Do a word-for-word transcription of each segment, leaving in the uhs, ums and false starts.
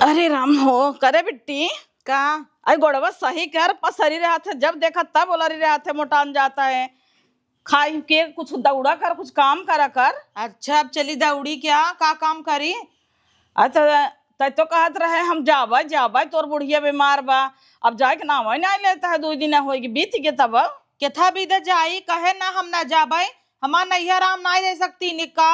अरे राम हो, करे बिट्टी। का? अरे गोड़वा सही कर, पसरी रहत है, जब देखा तब ओलरी रहत है, मोटान जात है। खाई के कुछ दौड़ा कर, कुछ काम करा कर। अच्छा, अब चली दौड़ी क्या? का काम करी? अच्छा, तै तो कहत रहे हम जाबै, जाबै, तोर बुढ़िया बीमार बा। अब जाए के नाम ही नहीं लेता है, दुइ दिन होई कि बीत गए तब। केथा बिदा जाई, कहे ना हम ना जाबै, हमार नैहर हम ना रह सकती निका।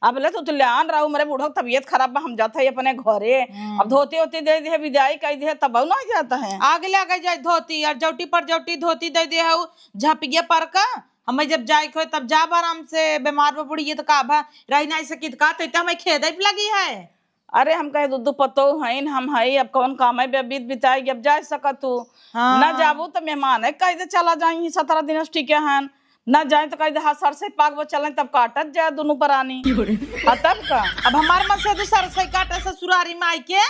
अब ले तू तो ल्यान रहू, मेरे बूढ़ो के तबीयत खराब बा, हम जात है अपने घरे। हम्म। अब धोती ओती दे दे, विदाई कह दे, तब ना जाता है। आगे ले आगे जाए धोती और जौटी पर जौटी धोती दे दे हऊ, झपिए पर का। हमें जब जाए के होए तब जाब आराम से, बीमार बा बुढ़िया तो का भा, रह नहीं सकी तो का, तो हमें खेदे पे लगी है। अरे हम कहे दू दू पतोह हईन, हम हई, अब कौन काम है, बे बीत बिताई, अब जा सकत तू। हाँ। ना जाबू तो मेहमान है, कह दे चला जाई, सतरह दिन से टिके हन। ना जाए तो कह दे, हाँ, सरसई पाकबो चलें, तब काटत जाए दुनू परानी। क्यों रे? हाँ, तब का? अब हमार मन से तो सरसई काटे ससुरारी माई के,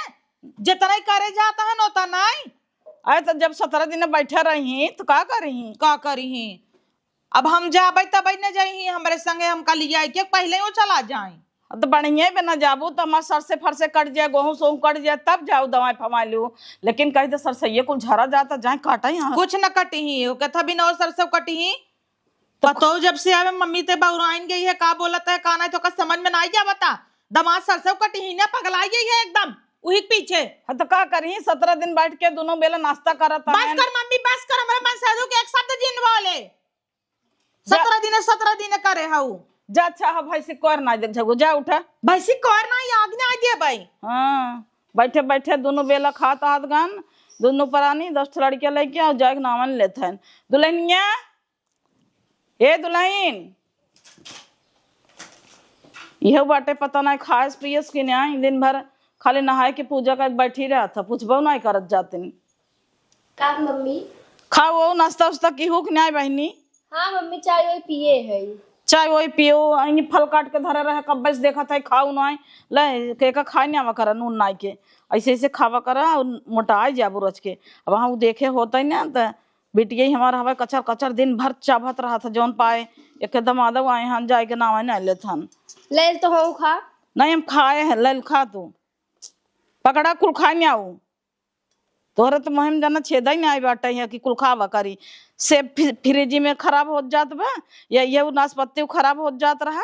जितना ही करे जाता है ना उतना ही। अरे तो जब सतरह दिन बैठे रही तो का करी? का करी? अब हम जाबै तबै न जइही, हमरे संगे हमका लियाई के पहिले वो चला जाए। अब तो बढ़िया बे न जाबू तो हमार सरसे फरसे कट जाए, गोहूँ सोहूँ कट जाए, तब जाओ दवाई फवाई लियो। लेकिन कह दे सरसइये कुल झरा जाता, जाए काटा यहाँ। कुछ न कटिही, वो कहता भी न हो सरसों कटिही। तो पतोह जब से आवे मम्मी ते बौराइन गई है, का बोलत है का नहीं, तो का समझ में नहीं आवता। दमाद सरसों कटिही ने पगलाई गई है एकदम, उही के पीछे। हाँ, तो का करी, सतरह दिन बैठ के दोनों बेला नाश्ता करत बस हन। कर मम्मी, बस कर, हमरे मन से के एक शब्द जिन बोले। जा। सतरह दिन, सतरह दिन करे हऊ। जा, अच्छा, हाँ, भैंसी कोर ना देख झगो, जा उठा। भैंसी कोर ना, ये आग ना दे भाई। हाँ, बैठे बैठे दोनों बेला खात आत गन, दोनों परानी, दस ठो लड़के लेके आओ, जाए के नाम लेत हन। दुल्हनिया, ए दुल्हन, इहो बाटे पता नहीं खाएस पियस कि नहीं, दिन भर खाली नहाए के पूजा कर बैठी रहत ह, पूछबो नहीं करत जातिन। का मम्मी? खाओ, नाश्ता उस्ता की हो कि नहीं बहिनी? हाँ मम्मी, चाय वाय पिए है। चाय वाय पियो, अइनी फल काट के धरे रहे, कब्बे से देखत है, खाओ नहीं, ले, के का खाए नहीं आवा करा, नून नाई के, ऐसे ऐसे खावा करा, और मोटाई जाबू रच के। अब हाँ, उ देखे होते ना, तो बिटिया हमार हवे कचर कचर, दिन भर चाभत रहत ह, जौन पाए, एक दमादो आए हन, जाए के नाम नहीं लेत हन। ले तो हो खा। नहीं, हम खाए हैं, ले खा तू। पकड़ा कुल खाए नहीं आऊ। तोहरे तो मुँह में जाना छेदा ही नहीं आई बाटे है कि कुल खावा करी। सेब फि-, फ्रिज में खराब होत जात बा, या ये नाशपत्ती खराब होत जात रहा,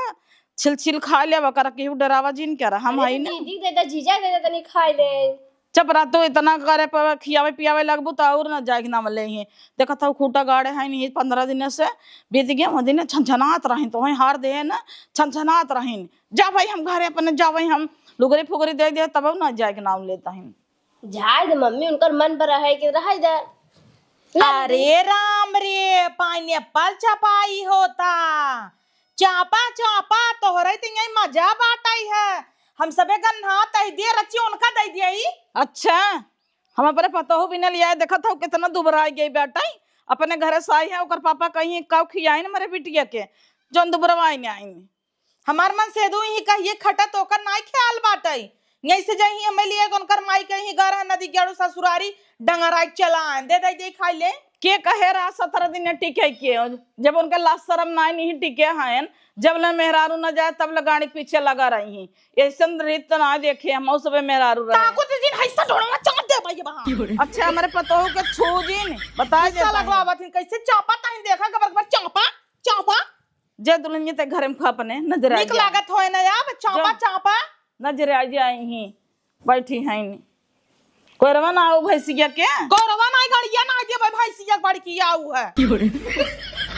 छिल छिल खा लेवा करा, केहू डरावा जिन करा, हम अरे हई तो ना। दीदी दे दे, जीजा दे दे, तनी खाए ले। चुप रह तू, इतना करे पर खियावे पियावे लगबू तो और ना जाए के नाम ले ही। देखत हऊ खूटा गाड़े हैं नहीं, पन्द्रह दिन से बीत गए, वह दिन छनछनात रहिन, तो वहीं हार दे ना, छनछनात रहिन। जा भाई हम घरे अपने, जा भाई हम लुगरी फुगरी दे दे, तब ना जाए के नाम लेता है। जाए दे मम्मी, उनकर मन पर रहे के रहे दे। अरे राम रे, पाइनएप्पल चपाई होता। चापा, चापा, तोहरे तो यही मजा बाटई है। हम सबे गन्ना तई दिए रची, उनका दे दिए ही। अच्छा, हम अपने पतोहू बिना लियाए, देखत हऊ कितना दुबराई गई बाटई। अपने घरे से आई है, ओकर पापा कहीं काऊ खियाइन मरे बिटिया के, जौन दुबरवाइन आइन। हमार मन से दू ही कहिए खटत ओकर नाई ख्याल बाटई। यही से जही हमें लिए उनकर माई कहीं घर है नदी गेड़ू ससुरारी डंगराई चलान दे दे दे खाई ले। के कहे रहा सतरह दिन टिके के, जब उनके लाज शरम नाई नहीं टिके हैं, जब ले मेहरारू न जाए तब ले गाड़ी के पीछे लगा रही हैं। ऐसन रीत तो ना देखे हम, मऊ सबे मेहरारू रहे। ताको ते दिन हैसा ढोड़वा चाट दे भाई वहाँ। अच्छा, हमारे पतोहू के छू जिन, बता दे। लगवा बात कैसे चापा ताइन देखा, गबर गबर चापा, चापा। जे दुल्हनिया ते घरे में खा अपने नजर आ निक जाए। लागत होए ना अब, चापा, जो चापा। नजर आ जाए ही, बैठी हैं नी। कोरवा ना आऊ भैंसिया के? कोरवा ना, गड़िया ना दे भाई, भैंसिया बड़की आऊ है।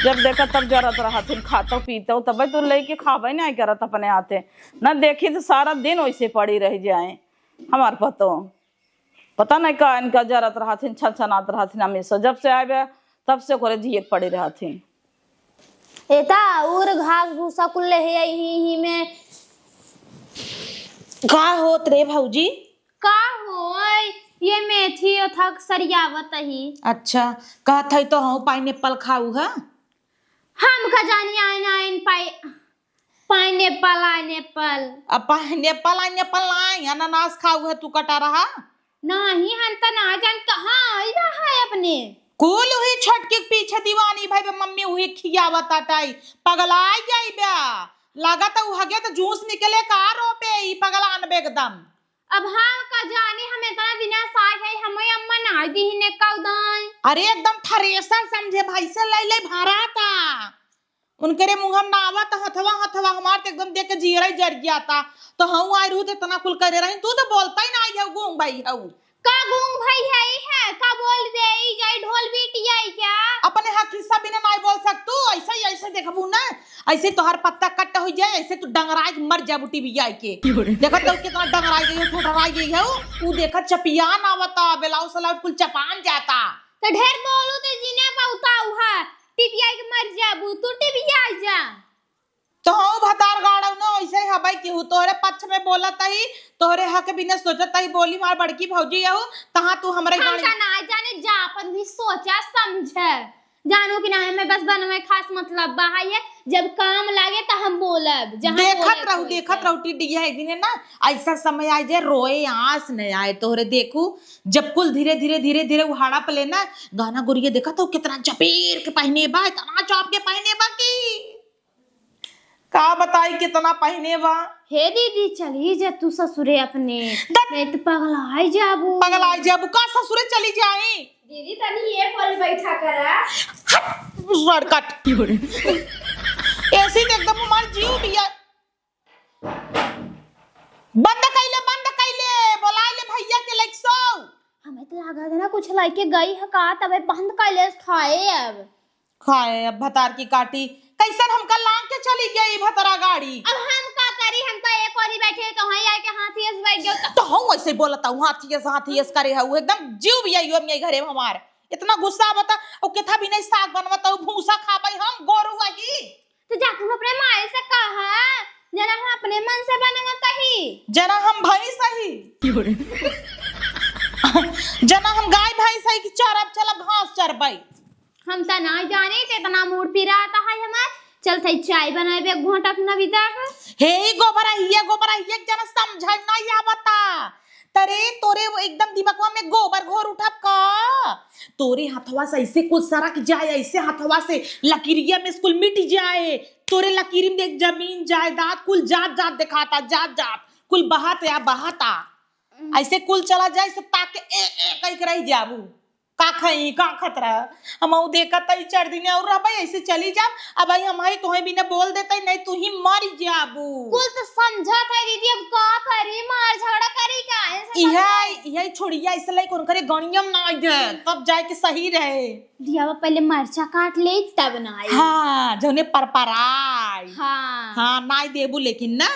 जब देखा तब जरत रहथिन, खातो पीतो, तबे तो लेके खाबे नहीं करत अपने हाथे। ना देखी तो सारा दिन वैसे पड़ी रह जाए हमार पतो। पता नहीं का इनका जरत रहथिन, छनछनात रहथिन हमेशा। जब से आए बे, तब से ओकरे जिए के पड़ी रहथिन। एता और घास भूसा कुल ले हे आई ही, ही में। का होत रे भौजी? का होय, ये मेथी ओथा सरियावत ही। अच्छा, कहत है तो हम पाइनएप्पल खाऊ है? हम का जानी आइन आइन पाई पाइनएप्पल, आइनएप्पल। अब पाइनएप्पल, आइनएप्पल नाई, अनानास खाऊ है तू कटा रहा। नाही, हम त ना जान कहाँ आई बा है अपने। कुल हुई छोटकी के पीछे दीवानी भई बे, मम्मी हुई खियावत आटाई, पगलाई गई बे। लागत उ हगे त जूस निकले का रोपे, ई पगलान बे एकदम। अब हम का जानी, हम इतना दिना साग है, हमें अम्मा ना दीहिन कउदाई। अरे एकदम थ्रेसर समझे भाई से ले ले भराता। उनकरे मुँह में ना आवत हथवा, हथवा हमार तो एकदम देख के जियरा ही जर गया था। तो हऊ आई रहू तो इतना कुल करे रही, तू तो बोलता ही ना आई है, गूंग भाई हऊ। का गूंग भाई है, ई है का बोल दे, ई जाई ढोल बीट जाई क्या? अपने हक हिस्सा बिना नाई बोल सक तू, ऐसे ही ऐसे देखबू ना, ऐसे तोहर पत्ता कट हो जाए, ऐसे तू डंगराए के मर जाबू टीवी आई के। देखत तो कितना डंगराए गई हो, ठोठराए गई हो, ऊ देखत चपियान आवता, ब्लाउज सलाउज कुल चपान जाता। तो ढेर बोलू तो जीने बहुता उहा, टीवी आई के मर जाबू, तू टीवी आ जा। तो हऊ भतार गाड़व न, ऐसे हबै केहू तोहरे पक्ष में बोलत ही, तोहरे हक बिना सोचत ही बोली मार बड़की भौजी यहू, तहाँ तू हमरे हम गाड़ी का ना जाने जा, अपन भी सोचा समझे। जानू कि ना, हमें बस बनवे खास मतलब बा है ये, जब काम लागे त हम बोलब, जहाँ देखत बोले रहू, कोई देखत के। रहू टिड्डिया एक दिन है ना, ऐसा समय आए जे रोए आस न आए तोहरे। देखू जब कुल धीरे धीरे धीरे धीरे उहाड़ा पले ना, गहना गुरिया देखत हो कितना चपेर के पहने बा, इतना चाप के पहने बा की का बताई कितना पहिने बा। हे दीदी, चली जा तू ससुरे अपने, दत- नहीं तो पगलाई जाबू। पगलाई जाबू का ससुरे चली जाई? दीदी, तनी ये पर बैठा करा। हट, शॉर्टकट। ऐसी तो एकदम हमार जीव बिया। बंद कैले, बंद कैले, बोलाए ले भैया के लइक सो। हमें तो लागत है ना कुछ लइके गई है का, तबे बंद कैले खाए अब। खाए अब भतार की काटी, कैसन हमका लांग के चली गई भतरा गाड़ी। अब हम का करी, हम तो एक ओरी बैठे तो वहीं आके हाथी से बैठ गयो तो। तो हम वैसे बोलत हूँ, हाथी से, हाथी से करे है, वो एकदम जीव भी आई, हम यही घरे में हमार इतना गुस्सा बता, और किथा भी नहीं साग बनवत हूँ, भूसा खाबई हम गोरू आही। तो जाके हम अपने माई से कहा, जना हम अपने मन से बनवत ही। जना हम भैंस ही। जना हम गाय भैंस ही कि चरब चलब घास चरबई। हम त ना जानी त इतना मूड पिरात है हमार। चल थई चाय बनाए बे घोटक नबी तक। हे गोबर है, ये गोबर है, ये जना समझ नहीं आवता। तरे तोरे वो एकदम दिमागवा में गोबर घोर उठब का? तोरे हथवा से ऐसे कुछ सरक जाए, ऐसे हथवा से लकीरिया में कुल मिट जाए। तोरे लकीरी में देख जमीन जायदाद कुल जात जात देखाता, जात जात कुल बहात या बहाता। ऐसे कुल चला जाए, सब ताके ए, ए, कह के रह जाबू। का खाई, का खतरा? हम ऊ देखत ही चार दिन और रहबे, ऐसे चली जाब। अब आई हम आई तोहे बिना बोल देते, नहीं तू ही मर जाबू। कुल तो समझत है दीदी, अब का करी, मार झगड़ा करी का? ऐसे इहे, सब इहे छोड़िया ऐसे लाइक उनकरे गणियम ना दे, तब जाए के सही रहे। दिया पहले मरचा काट ले तब ना आई। हाँ, जौने परपराई। हाँ। हाँ, नाई देबू लेकिन ना।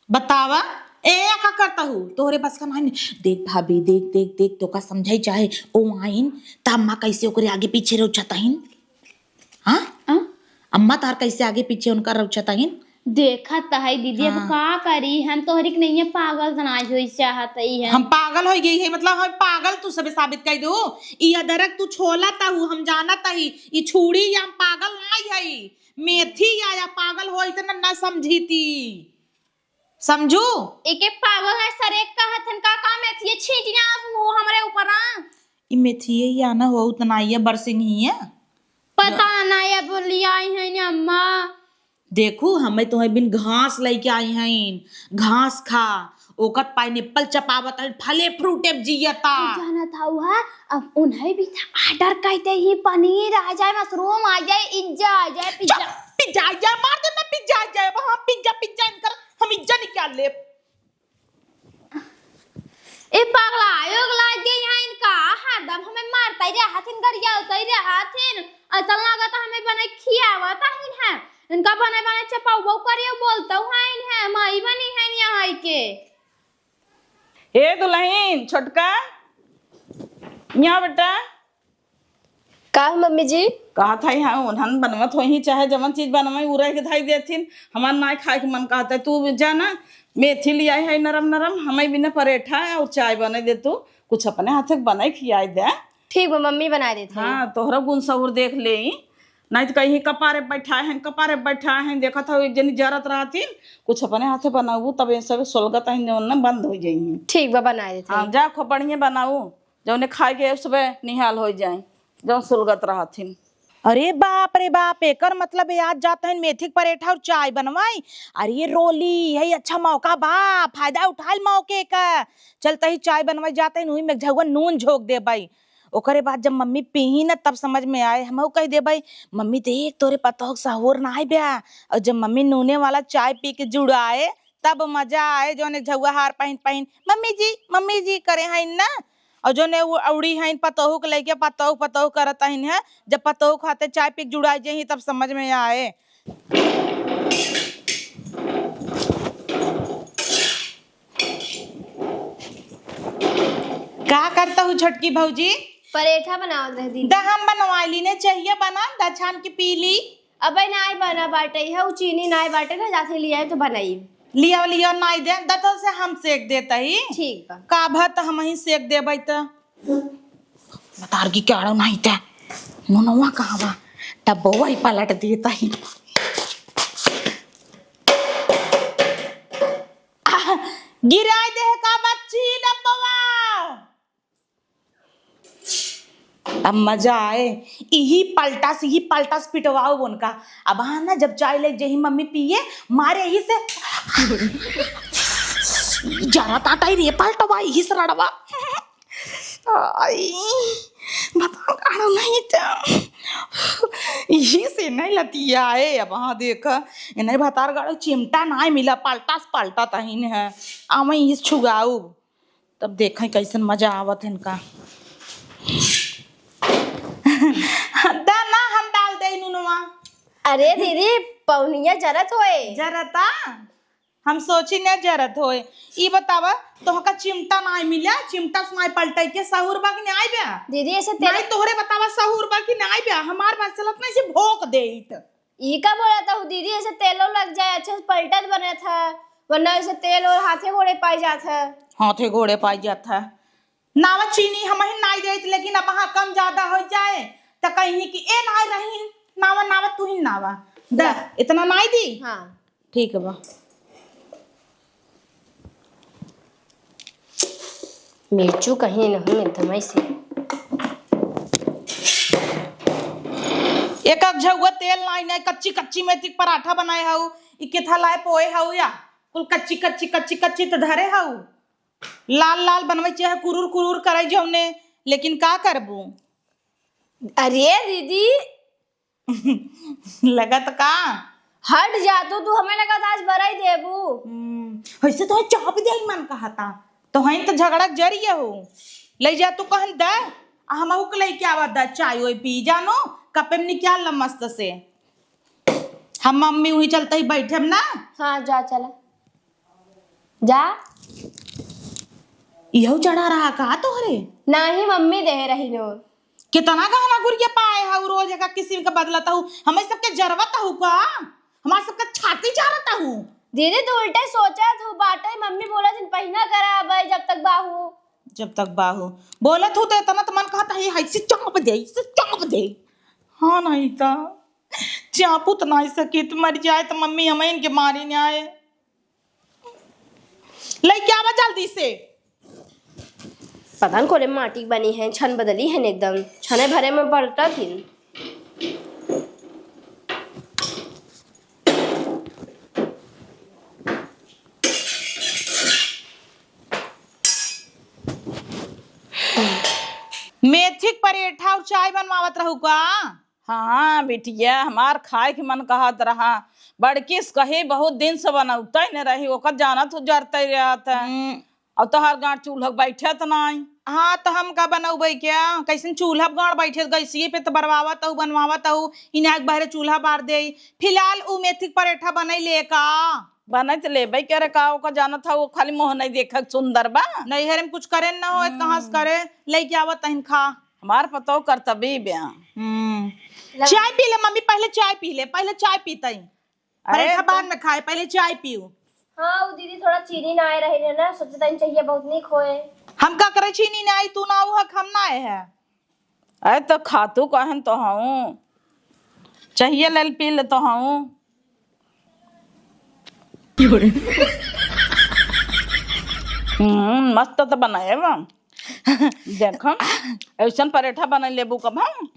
बतावा, ए, या का करता हूँ? तोहरे बस का नाहीं। देख भाभी, देख, देख, देख, तो का समझाई चाहे, ओ आइन, त अम्मा कैसे ओकरे आगे पीछे रउछत हइन? हाँ? हाँ? अम्मा तार कैसे आगे पीछे उनका रउछत हइन? देखत त है दीदी, अब हाँ। का करी, हम तोहरी के नहीं पागल त नाहीं होई चाहत ही है। हम पागल हो गई है, मतलब हम पागल तू सबे साबित कर दू। ई अदरक तू छोला त हूँ, हम जानत ही, ई छुड़ी या हम पागल नाहीं है, मेथी या, या पागल हो इतना ना समझी ती। समझू? एके पागल है सर, एक कहत हन का, का मेथिये छींटी ना वो हमरे ऊपर आ। ई मेथिये या ना हो उतना ये बरसिंग ही है। पता ना ये बोली आई है ने अम्मा। देखू, हमें तो बिन घास लेके आई हैं, घास खा, ओकर pineapple चपावत है, फले फ्रूटे जियता। जानत हऊ है, अब उन्हें भी तो order कर दे ही, पनीर आ जाए, mushroom आ जाए, इज्जा आ जाए, pizza। चुप, pizza आ जाए, मार दे मैं pizza आ जाए, वहाँ pizza, pizza इनकर हम इज्जा निकाल ले। ए पगला, आयो गला दे यहाँ इनका, हरदम हमें मारता ही रहा थिन, गरियावता ही रहा थिन, असल लागत हमें बने खियावता ही है, इनका बने बने चपाऊ करियो बोलता हूँ है इन्हें, माई बनी है यहाँ आई के। ए दुल्हन, छोटका, यहाँ बेटा। का है मम्मी जी? कहत है, हाँ, उन्हन बनवत होही, चाहे जवन चीज बनवे, उ रह के धई देथिन। हमार नाय खाए के मन कहत है, तू जाना, मेथी लियाई है नरम नरम, हमें बिना परेठा और चाय बने दे तू, कुछ अपने हाथे के बनाई खियाई दे। ठीक बा मम्मी, बनाए देत है। हाँ, तोहरा गुण सहूर देख ले, नहीं तो कहीं कपारे बैठा है, कपारे बैठा है, देखत हो एक जनी जरत रहथिन, कुछ अपने हाथे बनाऊ, तब ये सब सोलगत है, जवन ना बंद हो जाई। ठीक बा, बनाए देत है। हाँ, जा खूब बढ़िया बनाऊ। जौने खाए के सबे निहाल होइ जाए, जौन सुलगत रहथिन। अरे बाप रे बाप, एकर मतलब है आज जात हन मेथी के परेठा और चाय बनवाई। अरे रोली, यही अच्छा मौका बा, फायदा उठाइल मौके का। चलत ही चाय बनवाई जात हन, उही में एक झउआ नून झोंक देबई। ओकरे बाद जब मम्मी पीही न तब समझ में आए, हमहू कह देबई, "मम्मी देख तोरे पतोह के सहूर नाई ब्या।" और जब मम्मी नूने वाला चाय पी के जुड़ाए तब मजा आए, जौन एक झउआ हार पहिन पहिन "मम्मी जी, मम्मी जी" करे हइन ना, और जौन उ अउड़ी हइन पतोहू के लइके पतोहू पतोहू करत हइन है, जब पतोहू खाते चाय पी के जुड़ाए जही तब समझ में आए। का करत हू छोटकी भौजी? परेठा बनावत रहे दीदी। द हम बनवाई ली ने, चाहिए बना, द छान के पी ली। अबे नाई बना बाटे, है उ चीनी नाई बाटे ना, जाते लियाए तो बनाई। लियो लियो, नाई दे, द तो से हम सेक देत ही। ठीक बा। का भा त हमही सेक देबै त। बतार की क्या नाई ते, नूनवा कहाँ बा? डब्बवा ही पलट देत ही। आह, गिराई दे का बच्ची डब्बवा। अब मजा आए, इही पलटा से, इही पलटा से पिटवाओ उनका। अब हाँ ना, जब चाय लेके जही मम्मी पिए, मारे इही से। जरा ताटा ही रे पलटवा, इही से रड़वा। आई, बता काढ़ो नहीं तो। इही से नहीं लतियाए। अब हाँ देख, इन्हें भतार गाड़ो चिमटा नाई मिला, पलटा से पलटा तहीन है। आवे इस छुगाऊ। तब देखें कैसन मजा आवत है इनका। दा ना, हम डाल दे नूनवा। अरे दीदी, पौनिया जरत होए। जरता? हम सोची न जरत होए। ई बतावा, तोहका चिमटा नाई मिला, चिमटा से नाई पलटै के सहूर बा कि नाई बा? दीदी, ऐसे तेल नाई तोहरे बतावा, सहूर बा कि नाई बा? हमार बात चलत ना, इसे भोंक देइत। ई का बोलत हऊ दीदी, ऐसे तेलो लग जाए, अच्छे से पलटत बनत है, वरना ऐसे तेल और हाथे गोड़े पाई जात है। हाथे गोड़े पाई जात है। नावा चीनी हमही नाई देत, लेकिन अब हाँ कम ज्यादा हो जाए त कहीं कि ए नाई रही, नावा, नावा तू ही नावा। द, ला। इतना नाई दी? हाँ। ठीक बा। मिर्चू कहीं नहीं एकदम ऐसे। एक एक झउआ तेल नाई, नाई, कच्ची कच्ची मेथी के पराठा बनाए हऊ, ई केथा लाए पोए हऊ या कुल कच्ची कच्ची कच्ची कच्ची त धरे हऊ। लाल लाल बनवे चाहे कुरूर कुरूर करे जौने, लेकिन का करबू? अरे दीदी, लगत का? हट जा तू, तू हमें लगत आज बराई देबू। हम्म, वैसे तो चाप दे मन कहता, तो हैं तो झगड़ा जरिए हो। ले जा तू कहन दे, आ हमहू के लेके आवा द चाय ओय पी जानो, कपे में निकाल ला मस्त से। हम मम्मी वही चलते ही बैठे ना। हाँ, जा चला। जा। इहो चढ़ा रहा का तोहरे? नाही, मम्मी दे रही नो। कितना गहना गुरिया पाए हऊ, रोज एक किस्म का बदलत हऊ। हमें सबके जरवत हऊ का? हमार सबके छाती चारत हऊ। दीदी, तू उल्टे सोचत हऊ, बाटे मम्मी बोलत हन, "पहिना करा अबे जब तक बाहू।" जब तक बाहू। बोलत हऊ तो इतना तो मन कहत है, "हाय से चाप दे, से चाप दे।" हाँ, नहीं तो चापू तो नहीं सकी, तो मर जाए तो मम्मी हमें इनके मारी न आए। लइके आवा जल्दी से। पता न कोने माटी बनी है, छन बदली है एकदम, छने भरे में पलटत हिन। मेथी के परेठा और चाय बनवावत रहू का? हाँ बिटिया, हमार खाए के मन कहत रहा। बड़की से कही बहुत दिन से बनौते न रही, ओकर जानत हो जरते रहत है। हम्म। और तोहार गांठ चूल्हा बैठत नाई। हाँ, तो हम का बनौबे क्या? कैसन चूल्हा गांठ बैठे, गैसिए पे तो बरवावत हऊ, बनवावत हऊ, इन्हें एक बहरे चूल्हा बार दे। फिलहाल उ मेथी के परेठा बनई ले का? बनत लेबे करे का, ओकर जानत हऊ, खाली मुँह नहीं देखक सुंदर बा। नैहर में कुछ करे न हो, हम्म। कहाँ से करे? लइके आवत तहिन खा। हमार पतोह करतबी ब्या। हम्म। लग- चाय पी ले मम्मी, पहले चाय पी ले, पहले चाय पीतई। अरे पराठा तो बाद में खाए, पहले चाय पीऊ। हाँ, वो दीदी थोड़ा चीनी ना आए रहे ना, सोचे तनी चाहिए बहुत नीक होए। हम का करे चीनी ना आई, तू ना आऊ हक, हम ना आए है। अरे तो खातू कहन तो हूँ, चाहिए लेल पी ले तो हूँ। हम्म, मस्त तो बनाए बा। देखो, ऐसन परेठा बना लेबू कब हम?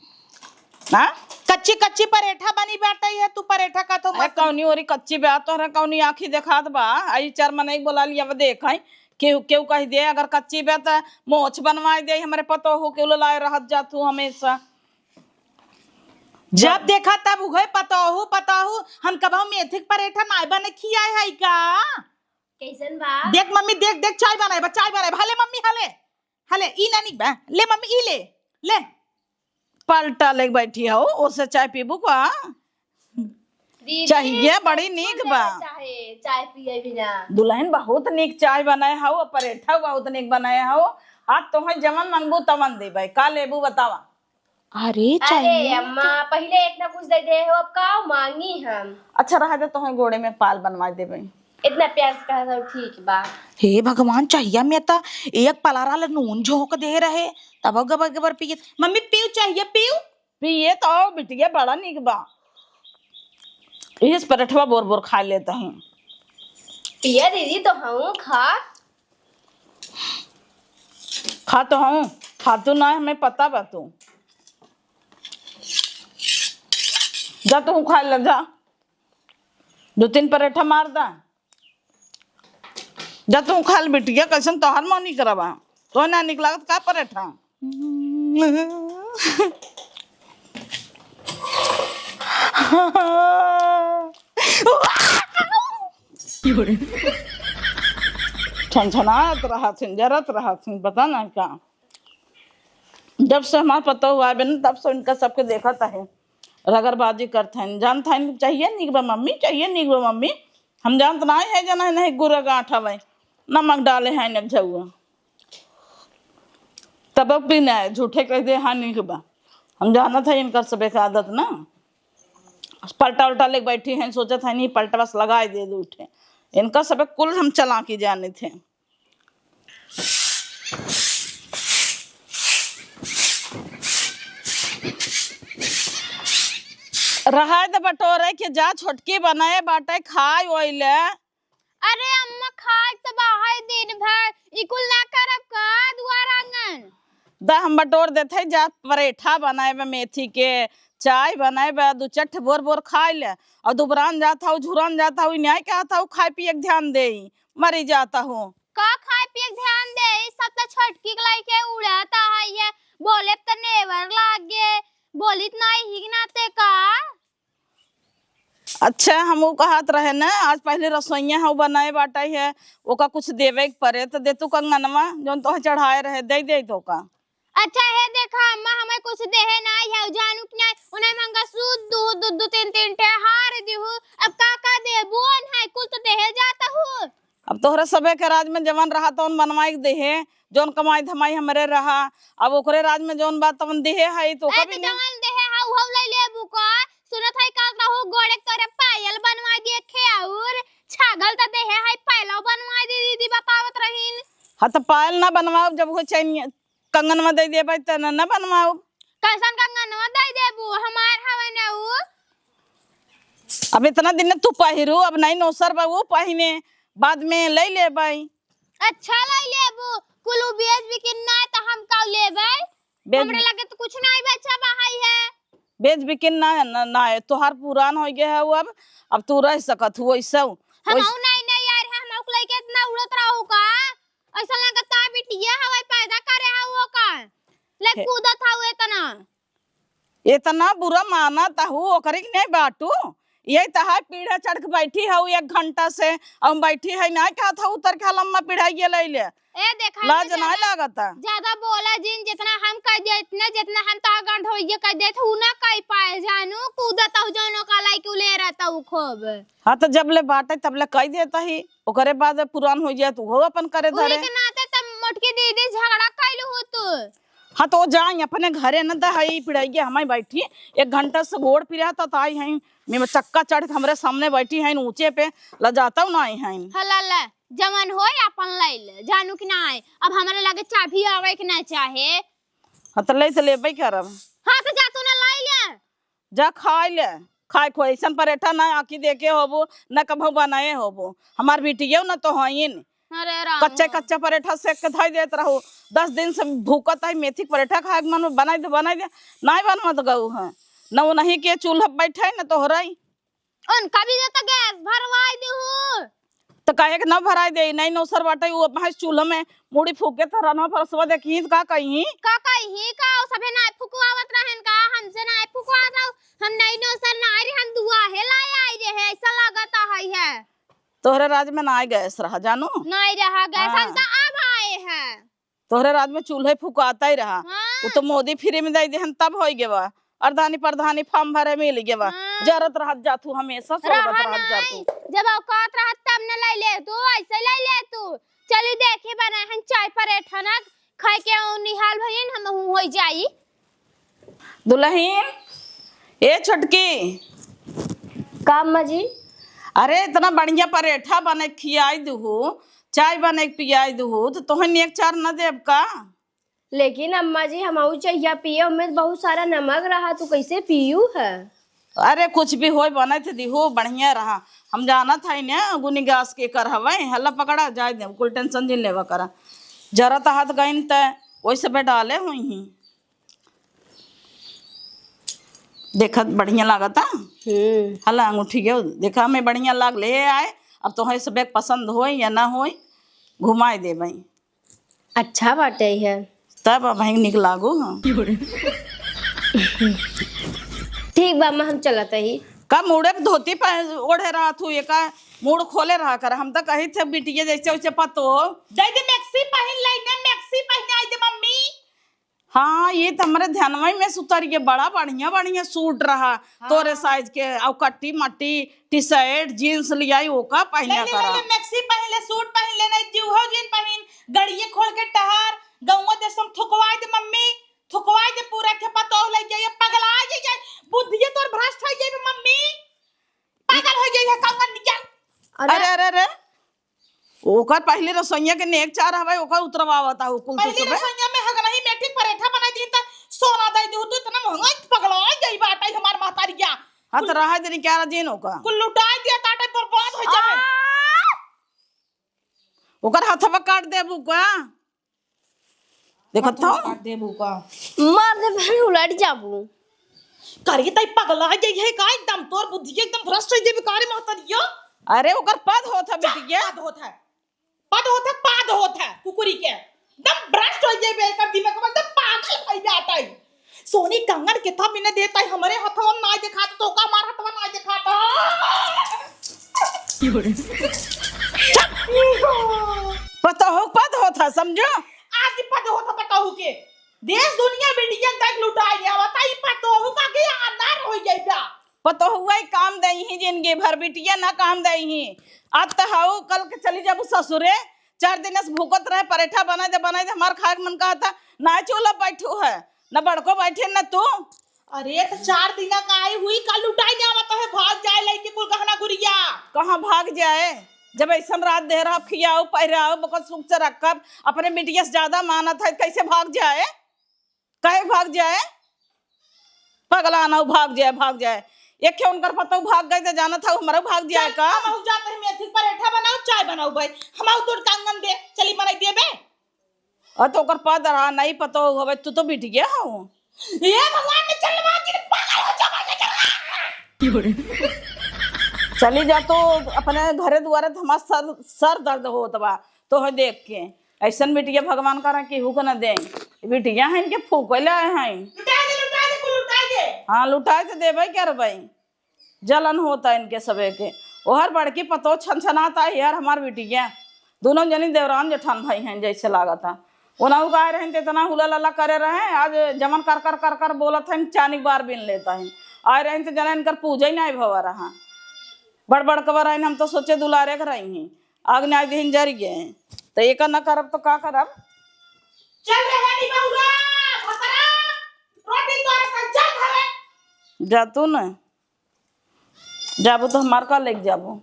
हाँ? कच्ची कच्ची परेठा बनी बाटइ है, तू परेठा का तो अरे मत कौनी ओरी कच्ची बा, तोहरा कौनी आँखी देखात बा? आई चार मनई बोला लिया, अब देख है, केहू केहू कहि दे, अगर कच्ची बा त मोछ बनवाइ दे, हमरे पतोहू के लाए रहत जात हूँ हमेशा। जब देखा तब उहे पतोहू पतोहू, हम कबहू मेथी के परेठा नाय बने खियाए है का? कैसन बा? देख मम्मी, देख देख, चाय बनाए बा, चाय बनाए बा। हले मम्मी, हले, हले, ई ना निक बा, ले मम्मी, ई ले, ले। पलटा लेके बैठी हो, ओसे चाय पीबू का? दीदी, चाहिए, बड़ी नीक बा। चाहे चाय पिए बिना। दुल्हन बहुत नीक चाय बनाए हो, परेठा बहुत नीक बनाए हो। आज तोहे जवन मांगबू तवन देबे। का लेबू बतावा? अरे अरे चाहिए अम्मा, पहिले इतना कुछ दे दे हो, अब का मांगी हम? अच्छा रहा दे, तोहे गोड़े में पाल बनवा देबे। इतना प्यार से कहा था, ठीक बा। हे भगवान, चाहिए में त एक पलारा ले नून झोंक दे रहे, तब गबर गबर पिए। मम्मी पीऊ चाहिए, पीऊ। पिए तो आओ बिटिया, बड़ा निक बा। इस परेठवा बोर बोर खा लेता हूँ। पिया दीदी तो हूँ खा। खा तो हूँ, खा तू ना, हमें पता बा तू। जा तू खा ले, जा। दो तीन परेठा मार दा। जा तू खा ले बिटिया, कैसन तोहर मन निक रहा बा? तो ना निक लागत का परेठा? छनछनात रहत हन, जरत रहत हन, पता ना का। जब से हमार पतोह आवे न, तब से इनका सबके देखत है, रगरबाजी करत हन, जानत हन, चाहिए निक बा मम्मी, चाहिए निक बा मम्मी। हम जानत ना है, जना है, नहीं गुरा गांठ हवे, नमक डाले हैं एक झउआ। तब भी ना, झूठे कह दे, हाँ, निक बा। हम जानत है इनकर सबे के आदत ना। पलटा उल्टा लेके बैठी हैं, सोचत है, नहीं, पलटा बस लगाए दे दो उठे। इनका सबे कुल हम चालाकी जानित है। रहाय दे बटोरे के, जा छोटकी बनाए बाटे, खाए ओइले। अरे अम्मा, खाए त बाहर दिन भर, ई कुल ना करब का दुआर आंगन? द हम बटोर देत है, जा परेठा बनाए बा मेथी के, चाय बनाए बा, दू चार ठे बोर बोर खाए ले, और दुबरान जात हऊ, झुरान जात हऊ, ई न्याय कहत हऊ, खाए पिए के ध्यान देई, मरी जात हऊ। का खाए पिए के ध्यान देई, सब त छोटकी के लइके उड़त है, ये बोले त नेवर लागे, बोलित नाई ही नाते का। अच्छा, हम ऊ कहत रहे न, आज पहले रसोइया हऊ बनाए बाटा है, ओका कुछ देवे के परे, त दे तू कंगनवा, जौन तोहे चढ़ाए रहे, दे दे तो का। अच्छा, हे देखा अम्मा, हमें कुछ देहे नाई है, जानू कि नाई, उन्हें मंगलसूत्र दू, दू, दू, तीन, तीन ठे हार दिहू, अब का का देबू, ओन है, कुल तो देहे जात हू। अब तोहरा सबे के राज में जवन रहा तवन बनवाई के देहे, जौन कमाई धमाई हमरे रहा, अब ओकरे राज में जौन बा तवन देहे है, तो ए, कभी तो ना। जवन देहे है, उहउ ले लेबू का? सुनत है का कहू, गोड़े के तोरे पायल बनवा दिए खे, और छागल त देहे है, पायलो बनवा दे दीदी, बतावत रहीन। हाँ, तो पायल ना बनवाओ, जब वो चैन कंगनवा दे देबै, त ना, ना बनवाओ। कैसन कंगनवा दे देबू? हमार हवे ना उ। अब इतना दिन तू पहिरू, अब नहीं नौसर बा, वो पहिने, बाद में ले लेबै। अच्छा, ले लेबू, कुल उ बेच बिकिन ना, त हम का लेबै? बेच हमरा लगे त कुछ नहीं बचा बा, हाय है। बेच बिकिन ना, ना, ना है, तोहार पुरान हो गया है वो, अब, अब तू रह सकत हो वैसे। हम वैसे। नहीं, नहीं यार, हम ओक लइके इतना उड़त रहू का? ऐसा लगता है बिटिया हवाई पैदा करे है वो का? ले हे। कूदत है वो इतना। इतना बुरा मानत हऊ, ओकरे के नहीं बाटू। यही तो है, पीढ़े चढ़ के बैठी हऊ एक घंटा से, हम बैठी है, नहीं कहत हऊ, उतर के लम्मा पीढ़ा ये ले ले। ए, देखा लाज ना, ना ज्यादा, लागत है। ज्यादा बोला जिन, जितना हम कह दिया, इतना, जितना हम तो गंढोइये कह देत, उ ना कह पाए, जानू, कूदत हऊ, जौनो का लाई के ले रहता हूँ खूब। हाँ, तो जब ले बाटे, तब ले कह देता ही। ओकरे बाद पुरान हो जाए तो वो अपन करे उहे धरे। के नाते तब मोटकी दीदी झगड़ा कैलू हो तू। हाँ, तो जाई अपने घरे न, दहाई पिड़ाइए हमारी बैठी, एक घंटा से गोड़ पिरा तो आई हैं, मैं चक्का चढ़ के हमरे सामने बैठी हैं ऊंचे पे, लजाता ना आई हैं। हला ला, जवन होए अपन ले ले, जानू कि ना आए, अब हमरे लगे चाभी आवे के ना चाहे। हाँ, तो ले तो लेबे करब। हाँ, तो जा तू ना लाई ले। जा खाए ले, खाए खो, ऐसन परेठा ना आँखी देखे होबो, ना कभो बनाए होबो। हमार बिटियो ना तो हईन। अरे राम। कच्चा कच्चा परेठा सेक के धई देत रहो। दस दिन से भूखत है, मेथी के परेठा खाए के मन में, बनाई दे, बनाई दे, नहीं बनवत गऊ है। न उन्हीं के चूल्हा बैठे, न तोहरइ। उनका भी देता गैस भरवाई देहू। त काहे के न भराई दे? नहीं नौसर बाटे, उ अपना चूल्हा में मुड़ी फूके त रनवा फरसवा देखी त का कही? का कही का? उ सभे नाय फुकवावत रहन का? हमसे नाय फुकवात रहो। हम नहीं नौसर नाय रहे, हम दुआहे लाए आई रहे, ऐसा लागत है, है। तोहरे राज में नाय गैस रहा, जानू? नाय रहा गैस, हम हाँ। तो अब आए हैं। तोहरे राज में चूल्हे फुकाता ही रहा। हाँ। उ तो मोदी फ्री में दे देहन तब होई गेवा। अर्धानी प्रधानी फॉर्म भरे मिल गेवा। हाँ। जरत रहत जातू हमेशा सोगत रहा रहत नाई। जातू। जब औकात रहत तब न ले ले तू, ऐसे ले ले तू। चली देखी बनाए हन चाय परेठा ना, खाए के निहाल भइन हम हूँ होई जाई। दुलहिन, ए छोटकी। का अम्मा जी? अरे, इतना बढ़िया परेठा बने के खियाई दुहू, चाय बने के पियाई दुहू, तो तोहे नेक चार न देब का? लेकिन अम्मा जी, हमहू चहिया पिए, ओमे बहुत सारा नमक रहा, तू कैसे पीयू है? अरे, कुछ भी होय, बने थे दिहू, बढ़िया रहा। हम जानत है न, गुनी गैस के कर हवे, हल्ला पकड़ा, जाए दे, कुल टेंशन जिन लेवा करा। जरा तो हाथ गइन त, वैसे पे डाले हुई ही। देखत बढ़िया लागता। हम्म। हला अंगूठी के देखा, हमें बढ़िया लाग ले आए। अब तोहे सबे पसंद होई या ना होई, घुमाए देबई। अच्छा बाटे है। तब अब भाई निक लागो हम। ठीक बा अम्मा, हम चलत ही। का मुड़े के धोती पह-, ओढ़े रहत हूँ, ये का मुड़ खोले रहा कर। हम तो कही थे बिटिया जैसे वैसे पतो। दे दे मैक्सी पहिन ले, ना मैक्सी पहिने आई दे मम्मी। हाँ, ये तो हमरे ध्यानवा में सुतर, ये बड़ा बढ़िया बढ़िया सूट रहा। हाँ। तोरे साइज के, और कट्टी मट्टी टी शर्ट जींस लियाई, ओका पहिना नहीं, नहीं, करा। नहीं, मैक्सी पहन ले, सूट पहन ले, नहीं जीव हो जीन पहिन, गड़िए खोल के टहर, गौवा देश में थुकवाई दे मम्मी, थुकवाई दे पूरा के पतोह लइके, ये पगला जाई, बुद्धिए तोर भ्रष्ट हो जाई मम्मी, पागल हो जाई है कंगन निकल। अरे, अरे, अरे, अरे। ओकर पहले रसोइया के नेक चार हवे, ओकर उतरवावत आहू कुल पहले सुबह। रसोइया में हगनही मेथी परेठा बनाई दी त सोना दे दू, तू इतना महंगा पगला गई बाटे हमार महतारिया। हाँ, तो कुल रहा देनी क्या राजीन ओका? कुल लुटाई दिया ताटे, बर्बाद हो जावे। आ! ओकर हथवा काट देबू का? देखत हथवा हो? काट देबू का? मार दे भाई, उलट जाबू। करिए ताई पगला गई है का? एकदम तोर बुद्धि एकदम भ्रष्ट हो जाबे का रे महतारिया। अरे ओकर पद होत है जा, बिटिया। पद होत है। पद होत है, पाद होत है, कुकुरी के। एकदम भ्रष्ट हो जाबे, एकर दिमाग में एकदम पागल हो जाता है। सोनी कंगन के था बिना देता है, हमरे हथवा ना दिखाता, तो का हमार हथवा ना दिखाता। पतोहू पद होत है, समझो? आज ही पद होत है पतोहू के। देश दुनिया बिटिया तक लुटाए गया, बताई पतोहू का के अनार हो जाइबा। पतोहुआ ही काम देइहीं जिंदगी भर, बिटिया ना काम देइहीं। आज त हऊ, कल के चली जाबू ससुरे, चार दिन से भूकत रहे, परेठा बनाए दे, बनाए दे, हमार खाए के मन कहता, ना चूल्हा बैठू है, ना बड़को बैठे, ना तू। अरे, त चार दिना का आई हुई, कल लुटाई जावा तो है, भाग जाए लइके कुल गहना गुरिया। कहाँ भाग जाए? जब ऐसन रात दे रहा, खियाओ, पहिराओ, बकत सुख से रखब, अपने बिटिया से ज्यादा मानत है, कैसे भाग जाए? काहे भाग जाए? पगला ना भाग जाए, भाग जाए। एक खे उनकर पतौ भाग गए त जानत हऊ, हमरौ भाग जाए चल, का? हम जात है मेथी के परेठा बनाओ, चाय बनाओ भाई। हम आऊ तोर कंगन दे, चली बनाई देबे। अ तो ओकर पद रहा, नहीं पतौ हवे, तू तो बिटिया हऊ। ए भगवान, मैं चल मार के पागल हो जाऊंगा, मैं चल। चली जा तो अपने घरे दुआरे त हमार सर, सर दर्द होत बा। तोहे देख के। ऐसन बिटिया भगवान करा केहू के न दें। बिटिया हैं इनके फूके लाए हैं। लुटाए दे, लुटाए दे, कुल लुटाए दे। हाँ, लुटाए तो देबे करबे। जलन होता इनके सबे के। ओहर बड़की पतोह छनछनात आई यार हमार बिटिया। दोनों जनी देवरान जेठान भाई हैं जैसे लागत है। ओनहु का आए रहन त इतना हुला लला करे रहे, आज जमन कर कर कर कर बोलत हैं, चानी बार बीन लेता है। आए रहन त जना इनकर पूजा ही नहीं भवा रहा। बड़ बड़ कबर आइन, हम तो सोचे दुलारे के रही हैं। आग न्याय दिन जर गए, तो एक न करब तो का करब? चल रे हनी बहुरा, भतरा, रोटी तोरे संग चल घरे। जा तू न, जाबू तो हमार का लेके जाबू?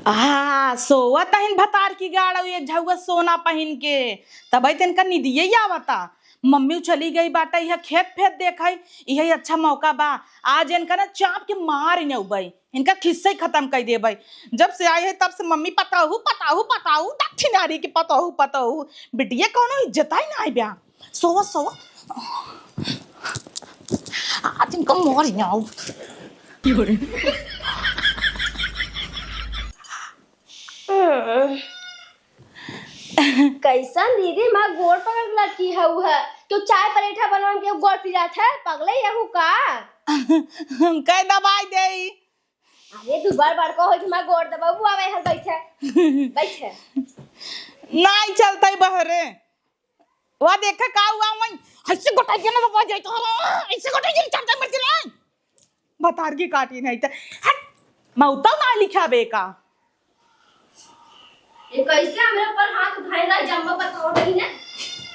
आ, सोवत अहिन भतार की गाड़ो, ये झउआ सोना पहिन के, तबे तो इनका निदिये ही आवता। मम्मी चली गई बाटे, यह खेत फेत देखई, यही अच्छा मौका बा, आज इनका ना चाप के मार नेउबई। इनका खिस्सा ही खतम कइ देबे। जब से आए है तब से मम्मी पतोहू, पतोहू, पतोहू, दक्षिणारी के पतोहू, पतोहू। बिटिया कौनो इज्जत ही नाहीं ब्या। सोवा, सोवा। आ, आज इनका मर जाओ। कैसन दीदी, माँ गोड़ पकड़ के लटकी हऊ है। तू चाय पलेठा बनवा के गोड़ पिरात है, पगले यहू का? हम कह दबाई देई। अरे, तू बड़ बड़का हो, माँ गोड़ दबाऊ आवे हर बैठे। बैठे। नहीं चलता ही बहरे। वह देखे का हुआ, मैं ऐसे गोटा के ना दबा जाए तो, ऐसे गोटा के चलता मर चला। बतार की काटी नहीं तो, हट, मैं उतना ना लिखा बे का। ये कैसे हमरे ऊपर हाथ उठाए ला, जम्मा बताओ नहीं ना।